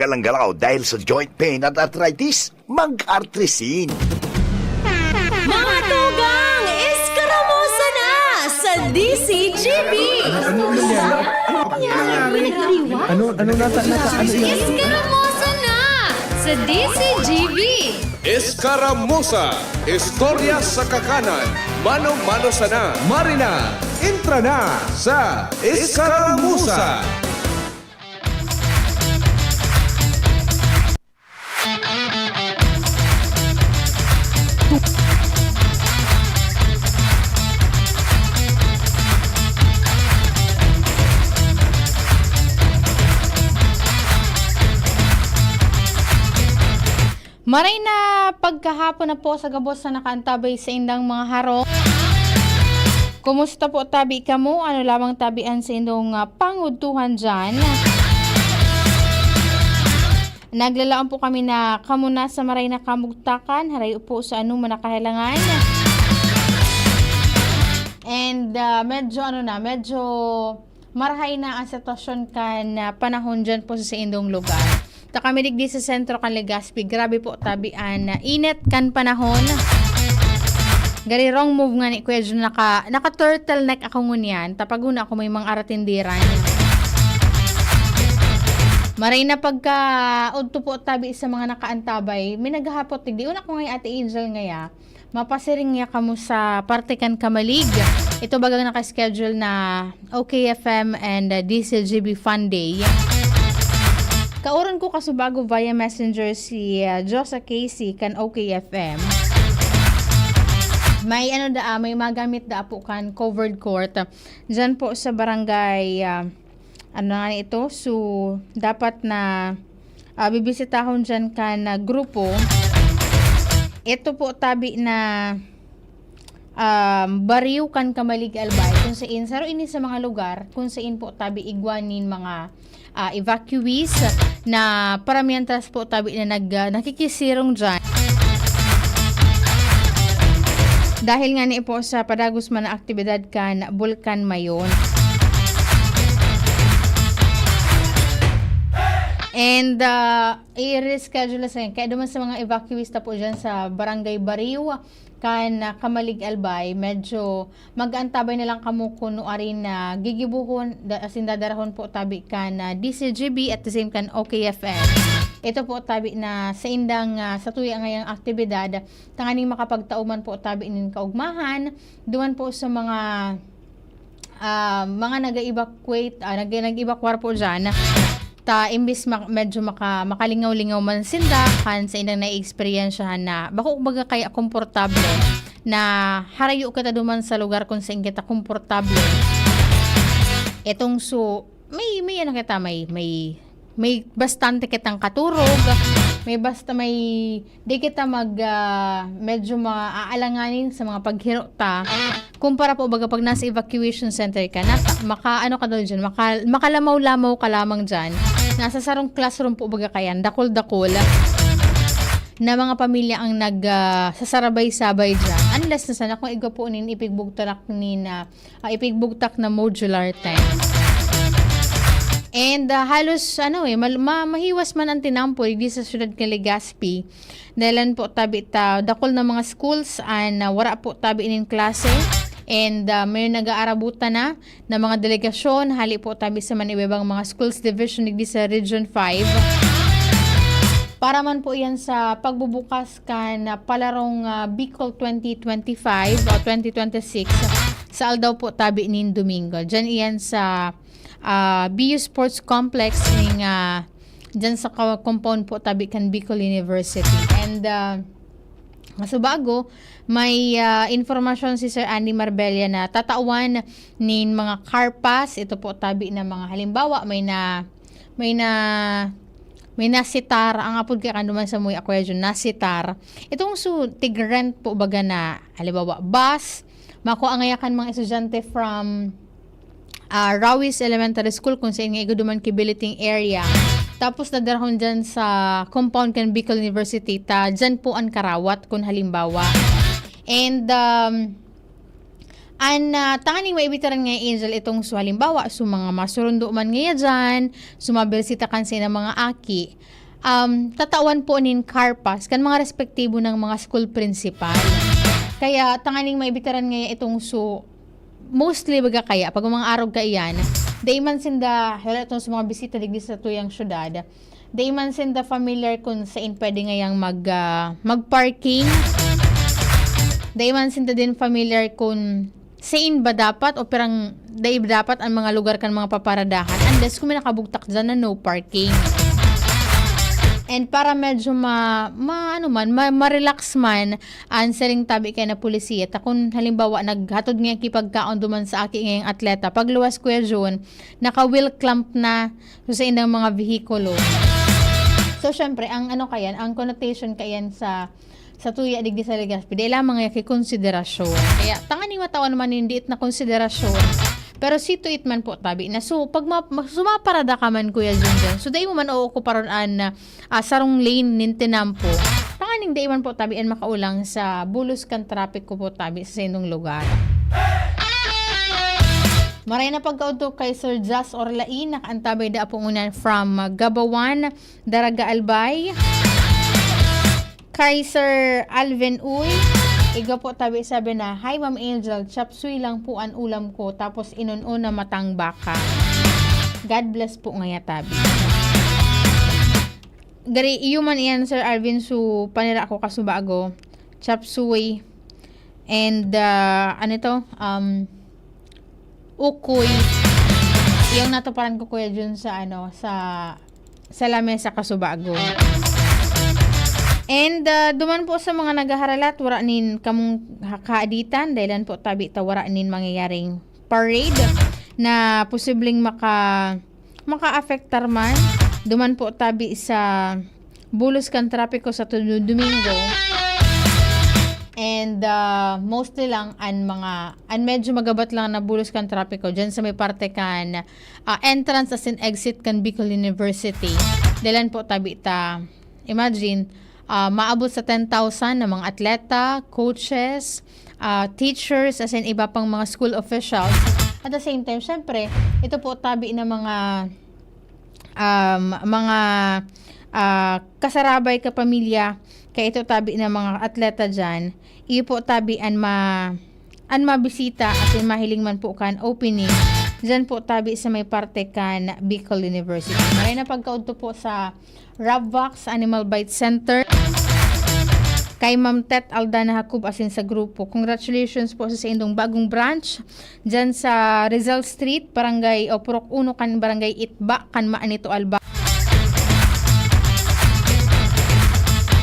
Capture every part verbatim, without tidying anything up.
Galang-galaw dahil sa joint pain at arthritis, mag-Artrisin. Mga tugang, eskaramusa na sa D C G B! Ano, ano nangyari? Ano, ano nata-, nata-, ano yun? Eskaramusa na sa D C G B! Eskaramusa, istorya sa kakanan, mano-mano sana. Marina, entra na sa Eskaramusa. Maray na pagkahapon na po sa gabos na nakaantabay sa indang mga harong. Kumusta po tabi kamo? Ano lamang tabi an sa indong, ah, pangudtuhan dyan? Naglalaom po kami na kamo na sa maray na kamugtakan, harayo po sa anuman na kahelangan. And, ah, medyo ano na, medyo marahay na ang sitwasyon kan, ah, panahon dyan po sa indong lugar. Ta kami digdi sa sentro kan Legazpi, grabe po tabi an, ah, init kan panahon. Gari wrong move nga ni Kuya Jun, naka, naka turtleneck ako ngunyan, tapaguna ako may mga aratindiran. Maray na pagka udto po tabi sa mga nakaantabay, may naghahapot digdi. Una ko ngay Ate Angel ngaya, mapasiring niya kamo sa parte kan Kamalig. Ito bagang naka-schedule na O K F M and, uh, D C G B Fun Day. Kaoron ko kasubago via messenger si, uh, Josa Casey kan O K F M. May ano daa, may magamit daa po kan covered court. Diyan po sa barangay, uh, ano nga ni ito? So, dapat na, ah, bibisitahon diyan kan, ah, grupo. Ito po tabi na, um, bariw kan Kamalig Albay, kung sain, saro ini sa mga lugar kung sain po tabi igwa nin mga, ah, evacuees na paramientras po tabi na nag-, ah, nakikisirong diyan. Dahil nga ni po sa padagos man na aktibidad kan Bulkan Mayon. And, ah, i-reschedule na sa, kaya duman sa mga evacuees ta po dyan sa Barangay Bariw, kan, ah, Kamalig Albay, medyo mag-aantabay na lang kamo kun nuarin na gigibuhon, da-, asin dadarahon po tabi kan, ah, D C G B at the same kan O K F M. Ito po tabi na sa indang, ah, sa tuya ngayang aktibidad, tanganing makapagtao man po tabi nin kaugmahan, duman po sa mga, ah, mga nag-evacuate, ah, nag-, nag-evacuar po dyan, ta imbis ma-, medyo maka-, makalingaw-lingaw man sinda, kan sa indang naiexperyensyahan na bako baga kaya komportable, na harayo kita duman sa lugar kung saan kita komportable. Itong su-, may, may ano kita, may, may, may bastante kitang katurog, may basta may, di kita mag, ah, medyo maaalanganin sa mga paghiro ta. Kumpara po, baga, pag nasa evacuation center ka, nasa, maka, ano ka daw dyan, maka, makalamaw-lamaw ka lamang dyan. Nasa sarong classroom po, baga, kayan, dakol-dakol na mga pamilya ang nag, ah, sasarabay-sabay dyan. Unless na sana kung igwa po nin ipigbugtarak ni na, ah, ipigbugtak na modular tent. And, ah, halos, ano eh, mal-, ma-, mahiwas man ang tinampo digdi sa siyudad kan Legazpi. Dahilan po tabi ta, dakol na mga schools an, ah, wara po tabi nin klase. And, ah, may nag-aarabutan na, na mga delegasyon, hali po tabi sa man iba-ibang mga schools division digdi sa Region five. Para man po yan sa pagbubukas kan, ah, palarong, ah, Bicol twenty twenty-five o twenty twenty-six sa aldaw po tabi nin Domingo. Diyan iyan sa, ah, B U Sports Complex ning, ah, diyan sa ka-, compound po tabi kan Bicol University. And, ah, kasubago, may, ah, informasyon si Sir Andy Marbella na tatawan nin mga car pass. Ito po tabi na mga halimbawa, may na, may na, may nasitar, ang apod kaya kanduman sa Muya Kuya Jun, nasitar. Itong su-, tig-rent po baga na, halimbawa, bus, makua ngaya kan mga estudyante from, ah, Rawis Elementary School, kung saan nga igwa duman ki Biliting area. Tapos nadarahon dyan sa compound kan Bicol University, ta dyan po an karawat, kung halimbawa. And, um, An, ah, tanganing maibitaran ngaya, Angel, itong so halimbawa, so mga masurundo man ngaya diyan, so mabirisita kan saindang mga aki, um, tatawan po nin car pass kan mga respektibo nang mga school principal. Kaya tanganing maibitaran ngaya itong so, mostly baga kaya, pag mga arog kaiyan, dai man sinda, wala itong sa mga bisita digdi sa tuyang syudad, dai man sinda familiar kun sain pwede ngayang mag, ah, mag-parking. Dai man sinda din familiar kun sain ba dapat o pirang dai dapat ang mga lugar kan mga paparadahan, unless kung may nakabugtak diyan na no parking. And para medyo ma-, ma-, ano man, ma-, ma-relax man an siring tabi kaya na polisiya, ta kun halimbawa naghatod ngaya ki pagkaon duman sa aki ngayang atleta, pagluwas, Kuya Jun, naka-wheel clamp na so saindang mga vehikulo. So, syempre, ang ano kayan, ang connotation kayan sa, sa tuya digdi sa Legazpi, dai lamang ngaya ki konsiderasyon. Kaya, tanganing matawan man nin diit na konsiderasyon. Pero see to it man po tabi na. So, pag ma-, ma-, sumaparada ka man, Kuya Junjun, so dai mo man ookuparon an, ah, sarong lane nin tinampo. Tanganing dai man po tabi an makaulang sa bulos kan trapiko po tabi sa saindong lugar. Maray na pagkaudto kay Sir Jas Orlain, nakaantabay da po ngunyan from, ah, Gabawan, Daraga Albay. Kay Sir Alvin Uy, igwa po tabi sabi na, "Hi, Ma'am Angel, chop suey lang po an ulam ko, tapos inon-on na matang baka." God bless po ngaya tabi. Gari, iyo man iyan, Sir Alvin, so panira ko kasubago. Chop suey. And, ah, ano ito? Um, ukoy. Yung natuparan ko, Kuya Jun, sa ano, sa, sa lamesa kasubago. And, ah, duman po sa mga naghaharalat, wara nin kamong ha-, kaaditan, dahilan po tabi ta wara nin mangyayaring parade na posibleng maka-, makaapektar man. Duman po tabi sa bulos kan trapiko sa Tundo Domingo. And, ah, mostly lang an mga, an medyo magabat lang na bulos kan trapiko diyan sa may parte kan, ah, entrance asin exit kan Bicol University. Dahilan po tabi ta, imagine, ah, maabot sa ten thousand na mga atleta, coaches, ah, teachers, asin iba pang mga school officials. At the same time, syempre, ito po tabi na mga, um, mga, ah, kasarabay ka pamilya, kaya ito tabi na mga atleta diyan, iyo po tabi an ma-, an mabisita asin mahiling man po kan opening, diyan po tabi sa may parte kan Bicol University. Maray na pagkaudto po sa Rabvax Animal Bite Center. Kay Ma'am Tet Aldana Jacob asin sa grupo, congratulations po sa saindong bagong branch diyan sa Rizal Street, Barangay, o Purok Uno kan Barangay Itba, kan Maanito Alba.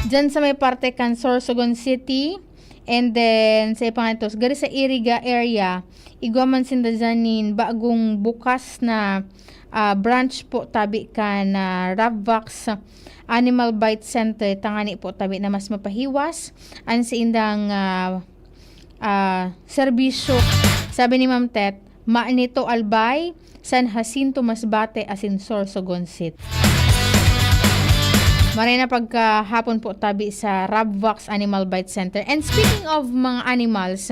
Diyan sa may parte kan Sorsogon City, and then sa Ipangatos, gari sa Iriga area, igwa man sinda diyan nin bagong bukas na, ah, branch po tabi kan, ah, Rabvax Animal Bite Center, tangani po tabi na mas mapahiwas an saindang, ah, ah, serbisyo. Sabi ni Ma'am Tet, Maanito Albay, San Jacinto Masbate asin Sorsogon City. Maray na pagkahapon po tabi sa Rabvax Animal Bite Center. And speaking of mga animals,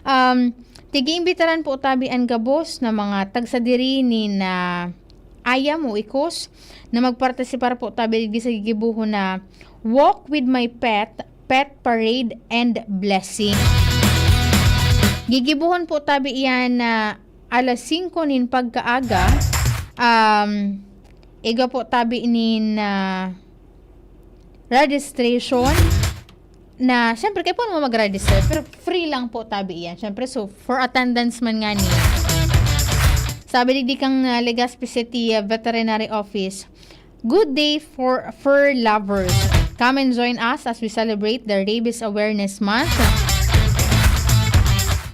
um, tigi-imbitaran po tabi an gabos na mga tagsadiri nin, ah, ayam o ikos na magpartisipar po tabi digdi sa gigibohon na Walk with My Pet, Pet Parade and Blessing. Gigibohon po tabi iyan na alas singko nin pagkaaga. Um, igwa po tabi nin, ah, registration na, syempre, kaya po naman mag-register, pero free lang po tabi iyan. Syempre, so, for attendance man ngani. Sabi digdi kan, ah, Legazpi City, ah, Veterinary Office, "Good day for fur lovers. Come and join us as we celebrate the Rabies Awareness Month."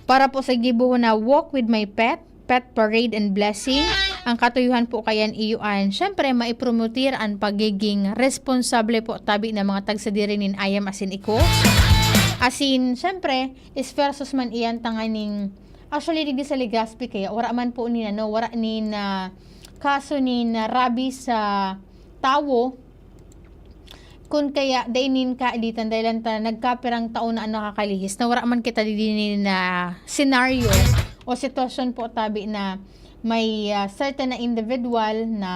Para po sa gibohon na Walk with My Pet, Pet Parade and Blessing, ang katuyuhan po kayan iyo an, syempre, maipromotir an pagiging responsable po tabi na mga tagsadiri nin ayam asin ikos. Asin, syempre, esfuerzos man iyan tanganing, actually, digdi sa Legazpi kaya, wara man po nin, ano, wara nin, ah, kaso nin, ah, rabies sa tawo. kun kaya dai nin kaaditan, dai lang ta nagkapirang taon na an nakakalihis, na wara man kita digdi nin, ah, senaryo o sitwasyon po tabi na may, ah, certain na individual na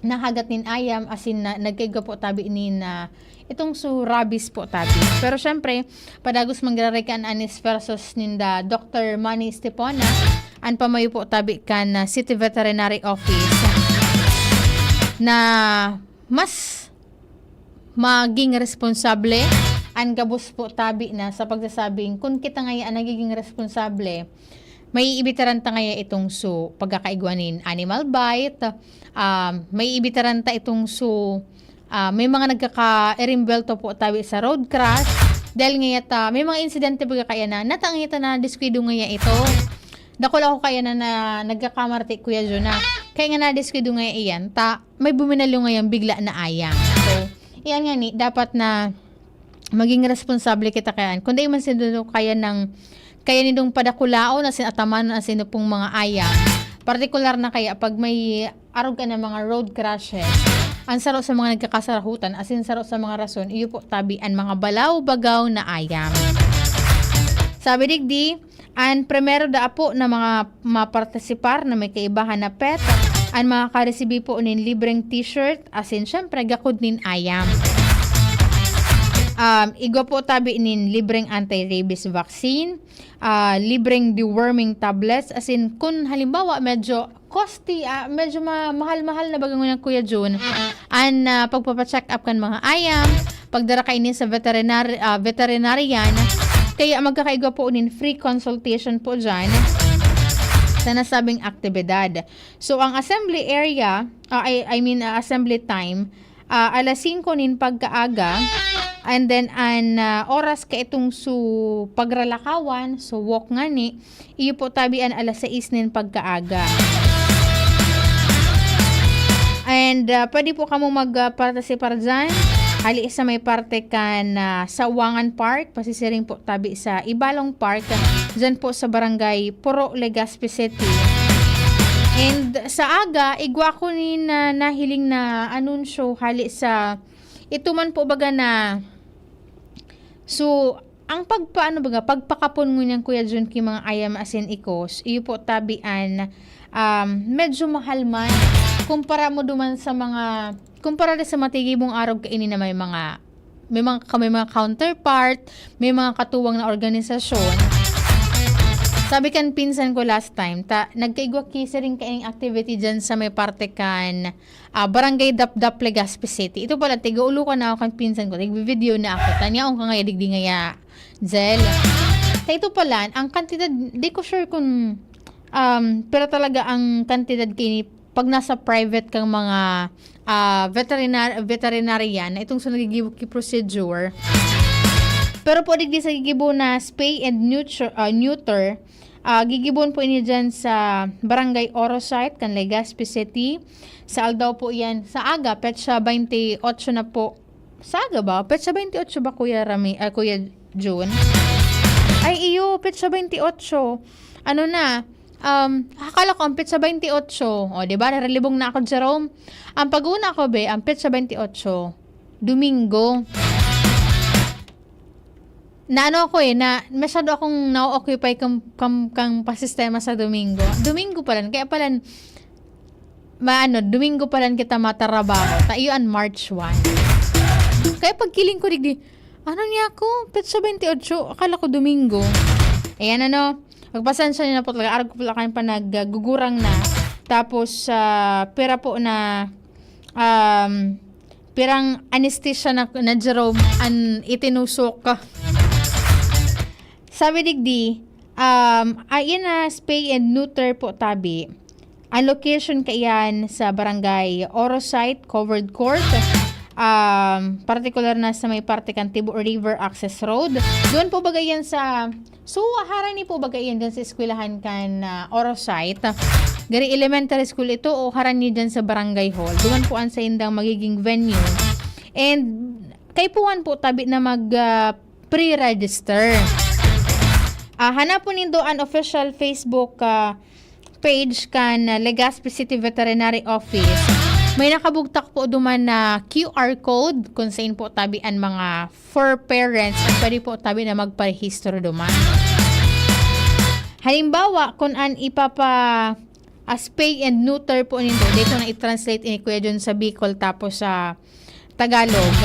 nahagat nin ayam, asin na, nagkaigwa po tabi nin, ah, itong su rabies po tabi. Pero syempre, padagos manggiraray kan an esfuerzos ninda Doktor Manny Estepona, an pamayo po tabi kan, ah, City Veterinary Office, na mas maging responsable an gabos po tabi na sa pagsasabing, kun kita ngaya an nagiging responsable, maiibitaran ta ngaya itong su pagkakaigwa nin animal bite, um, maiibitaran ta itong su, ah, may mga nagkaka-, erimbwelto po tabi sa road crash, dahil ngaya ta, may mga insidente baga kaya na, nata ngaya ta na diskuido ngaya ito. Dakula ko kaya na, na nagkakamarte, Kuya Jun, na kaya nga nadiskuido nga iyan, ta may buminalyo ngayang bigla na ayam. So, iyan nga ni, dapat na maging responsable kita kaya. Kung dai man sino kaya ng, kaya nindong padakulaon asin atamanon an sino pong mga ayam. Partikular na kaya pag may arog ka ng mga road crashes, ang saro sa mga nagkakasarahutan, asin saro sa mga rason, iyo po tabi an mga balaw-bagaw na ayam. Sabi digdi, an primero daa po na mga mapartisipar na may kaibahan na pet, an makakaresibi po nin libreng t-shirt, asin syempre gakod nin ayam. Um, igwa po tabi nin libreng anti-rabies vaccine, ah, libreng deworming tablets, asin kun halimbawa medyo costly, ah, medyo ma-, mahal-mahal na baga ngunyan, Kuya Jun, an, ah, pagpapa-check up kan mga ayam, pagdara kaini sa veterinar-, ah, veterinarian, kaya magkakaigwa po nin free consultation po dyan sa nasabing aktibidad. So, ang assembly area, ah, I, I mean, ah, assembly time, ah, alas singko nin pagkaaga, and then an, ah, oras kaitong su pagralakawan, su walk ngani, iyo po tabi an alas sais nin pagkaaga. And, ah, pwede po kamo mag, ah, partisipar dyan. Hali sa may parte kan, ah, Sawangan Park, pasisiring po tabi sa Ibalong Park, dyan po sa Barangay Puro, Legazpi City. And sa aga, igwa ko ni na nahiling na anunsyo hali sa, ito man po baga na, so, ang pagpaano baga, pagpakapon ngunyan, Kuya Jun, ki mga ayam asin ikos, iyo po tabi an, um, medyo mahal man kumpara mo duman sa mga, kumpara sa matigibong arog kaini na may mga, may mga, may mga counterpart, may mga katuwang na organisasyon. Sabi kan pinsan ko last time, ta, nagkaigwa ki siring kaining activity dyan sa may parte kan, ah, Barangay Dapdap, Legazpi City. Ito pala, tiga-ulo ka na ako kan pinsan ko. Nagbi-video na ako. Tanyaon ka ngaya, digdi ngaya, Jel. Sa ito pala, ang kantidad, di ko sure kung, um, pero talaga ang kantidad kini pag nasa private kang mga, ah, veterinar-, veterinarian na itong sa nagigibo ki procedure. Pero po, digdi sa gigibo na spay and neuter, ah, neuter, ah, gigibon po ini dyan sa Barangay Orosite, kan Legazpi City. Sa aldaw po yan, sa aga, petsa twenty-eight na po. Sa aga ba? Petsa twenty-eight ba, Kuya Rami-, ah, Kuya Jun? Ay, iyo, petsa twenty-eight. Ano na? Um, akala ko ang petsa twenty-eight. O, di ba? Narelibong na ako, Jerome. Ang pag-una ko, be, ang petsa twenty-eight, Domingo. Na ano ako eh, na masyado akong na-occupy kang, kang, kang pasistema sa Domingo. Domingo pa lang, kaya pala, maano, Domingo pa lang kita matarabaho. Ta iyo an March one. Kaya pagkiling ko, digdi, ano niya ako? Petsa twenty-eight, akala ko Domingo. Ayan ano, magpasensya niyo na po talaga. Arog ko pala kayo pa naggugurang na. Tapos, ah, pira po na, um, pirang anesthesia na, na Jerome an itinusok. Sabi digdi, um, ayan na, spay and neuter po tabi. Ang location kaiyan sa Barangay Orosite, Covered Court, um, partikular na sa may parte kan Tibo River Access Road. Doon po baga yan sa, so, harani po baga yan dyan sa eskwelahan kan, ah, Orosite. Gari Elementary School ito o harani dyan sa Barangay Hall. Doon po ang sa indang magiging venue. And kaipuhan po tabi na mag, ah, pre-register. Ah, hanapon nindo an official Facebook, ah, page kan, ah, Legazpi City Veterinary Office. May nakabugtak po duman na Q R code kung sain po tabi an mga fur parents at pwede po tabi na magparehistro duman. Halimbawa, kung an ipapa-, ah, spay and neuter po nindo, dito na i-translate ini Kuya John sa Bicol tapos sa Tagalog.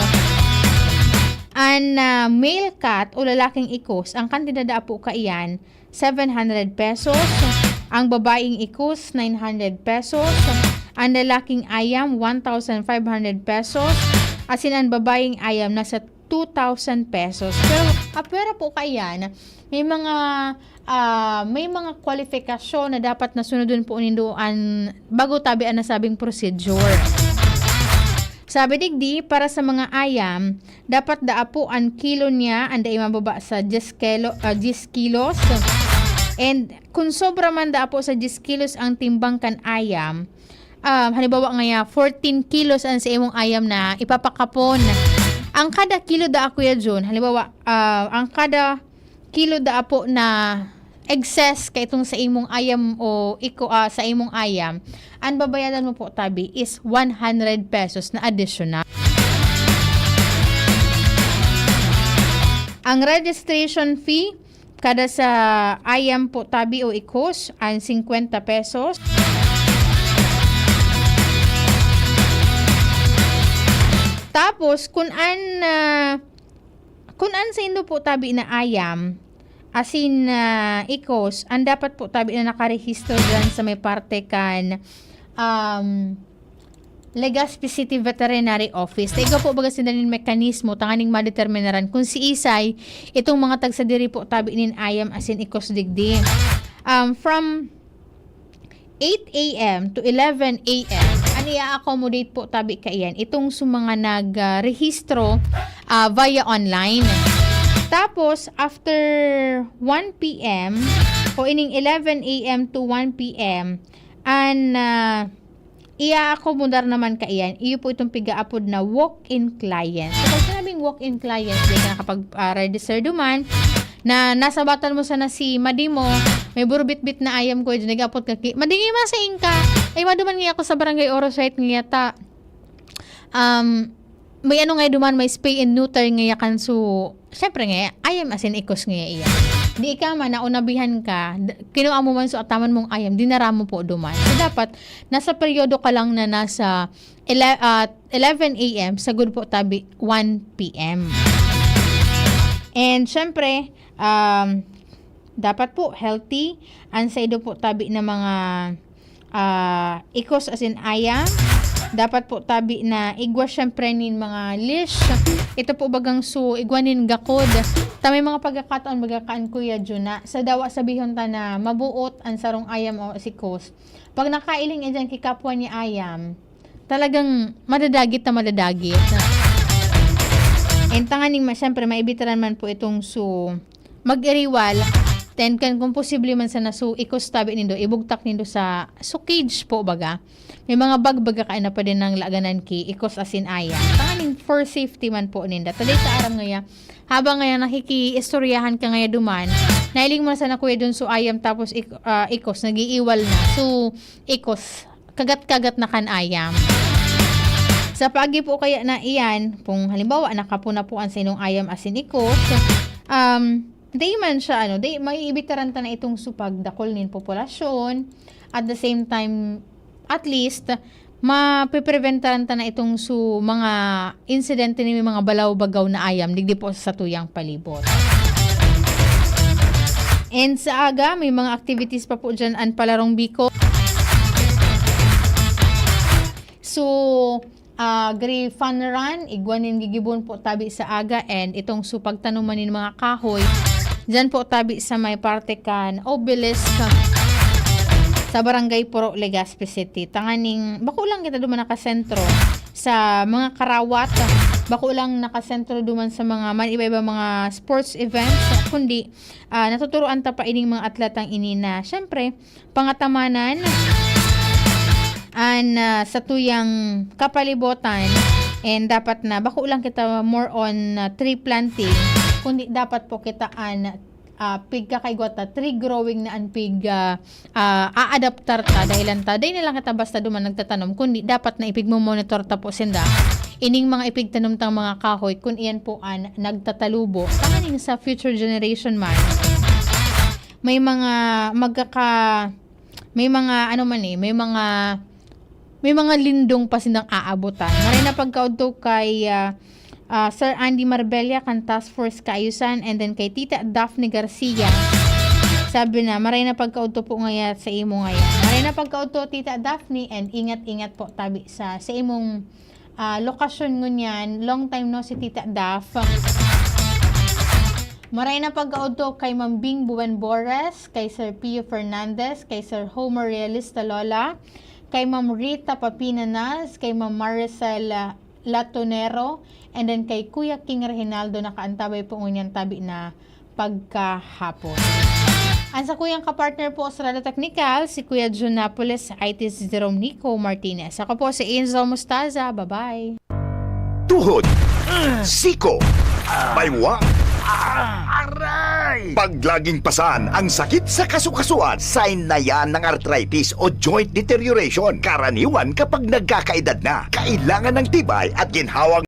An, ah, male cat o lalaking ikos, ang kantidad da po kaiyan, seven hundred pesos. Ang babaeng ikos, nine hundred pesos. Ang lalaking ayam, one thousand five hundred pesos. Asin ang babaeng ayam, nasa two thousand pesos. Pero, ah, pwera po kaiyan, may mga, ah, may mga kwalifikasyon na dapat na sunodon po nindo an bago tabi an nasabing procedure. Sabi digdi, para sa mga ayam, dapat daa po an kilo niya, an dai mababa sa diyes kilo, ah, diyes kilos. And kung sobra man daa po sa diyes kilos ang timbang kan ayam, ah, halimbawa ngaya, fourteen kilos an sa imong ayam na ipapakapon. Ang kada kilo daa, Kuya Jun, halimbawa, ah, ang kada kilo daa po na excess kaitong sa imong ayam o iko, ah, sa imong ayam, ang babayadan mo po tabi is one hundred pesos na additional. Ang registration fee, kada sa ayam po tabi o ikos, ang singkwenta pesos. Tapos, kun an, ah, kun an saindo po tabi na ayam, asin, ah, ikos, ang dapat po tabi na nakarehistro diyan sa may parte kan, um, Legazpi City Veterinary Office. Ta igwa po baga sinda nin mekanismo tanganing madeterminaran kung siisay itong mga tagsadiri po tabi nin ayam asin ikos digdi. Um, from eight a m to eleven a m, an i-accommodate po tabi kaiyan itong sa mga nag, ah, rehistro, ah, via online. Tapos, after one p m o ining eleven a m to one p m, an, ah, i-aakomodar naman kaiyan, iyo po itong pigaapod na walk-in client. So, pag sinabing walk-in client, di ka nakapag, ah, register duman, na nasabatan mo sana si Madi mo, may burubitbit na ayam ko, dyan nag-apot ka, ki-, "Madi, nga masaing ka?" "Ay, maduman nga ako sa barangay Oro Site nga yata." Um, may ano nga duman, may spay and neuter nga yakan, so, syempre nga, ayam asin ikos nga iya. Di ka man, naunabihan ka, d-, kinuha mo man, so, ataman mong ayam, dinara mo po duman. So, dapat, nasa peryodo ka lang na nasa ele-, ah, eleven a m, sagud po tabi one p m. And, syempre, um, dapat po healthy. Ang saido po tabi na mga, ah, ikos asin ayam, dapat po tabi na igwa syempre nin mga leash. Ito po bagang su, igwa nin gakod. Ta may mga pagkakataon, baga kan Kuya Jun, na sa dawa sabihon ta na mabuot ang sarong ayam o sikos. Pag nakailing iyan ki kapwa niya ayam, talagang madadagit na madadagit. And tanganing ma-, syempre, maibitaran man po itong su mag-iriwal, then kan kung posible man sana su ikos tabi nindo, ibugtak nindo sa, su cage po baga. May mga bag baga kayo na pwede nang laganan ki ikos asin ayam. Tanganing for safety man po ninda. Taday ta aram ngaya, habang ngaya nakikiistoryahan ka ngaya duman, nailing mo na sana kuya dun su ayam tapos ik-, ah, ikos, nag-iiwal na. So, ikos, kagat-kagat na kan ayam. Sa paagi po kaya na iyan, kung halimbawa, nakapuna po an sainong ayam asin ikos, um, di man siya, ano, di, maiibitaran ta na itong su pagdakol nin populasyon. At the same time, at least, mapipreventaran ta na itong su mga insidente ni mga balaw-bagaw na ayam digdi po sa satuyang palibot. And sa aga, may mga activities pa po dyan an Palarong Bicol. So, ah, Gray Fun Run, igwa nin gigibon po tabi sa aga, and itong su pagtanuman nin mga kahoy, dyan po tabi sa may parte kan obelisk sa Barangay Puro, Legazpi City. Tanganing, bako lang kita duman nakasentro sa mga karawat, bako lang nakasentro duman sa mga man iba-iba mga sports events, kundi, ah, natuturuan ta pa ining mga atletang ini na, syempre, pangatamanan an, ah, satuyang kapalibotan, and dapat na bako lang kita more on, ah, tree planting, kundi dapat po kita an ah, pigkakaigwa ta, tree growing na an pig, ah, ah, aadaptar ta, dahelan ta, dai na lang kita basta duman nagtatanom, kundi dapat na ipigmo-monitor ta po sinda. Ining mga ipigtanom tang mga kahoy, kun iyan po an nagtatalubo. Tanganing sa future generation man, may mga magkaka-, may mga ano man eh, may mga, may mga lindong pa sindang aabotan. Maray na pagkaudto kay, ah, ah, Sir Andy Marbella kan Task Force Kaayusan, and then kay Tita Daphne Garcia. Sabi na, "Maray na pagkaudto po ngaya sa imo ngaya." Maray na pagkaudto, Tita Daphne, and ingat-ingat po tabi sa, sa imong, ah, lokasyon ngunyan. Long time no si Tita Daph. Maray na pagkaudto kay Ma'am Bing Buen Bores, kay Sir Pio Fernandez, kay Sir Homer Realista Lola, kay Ma'am Rita Papina Nas, kay Ma'am Maricel, ah, Latonero, and then kay Kuya King Reginaldo, nakaantabay po ngunyan tabi na pagkahapon. Ang sa kuyang kapartner po sa Radyo Teknikal, si Kuya Jun Napoles, I T si Jerome Nico Martinez. Ako po si Angel Mostaza. Bye-bye. Tuhod, siko, baywa, aray! Pag laging pasan ang sakit sa kasukasuan, sign na yan ng arthritis o joint deterioration. Karaniwan kapag nagkakaedad na, kailangan ng tibay at ginhawang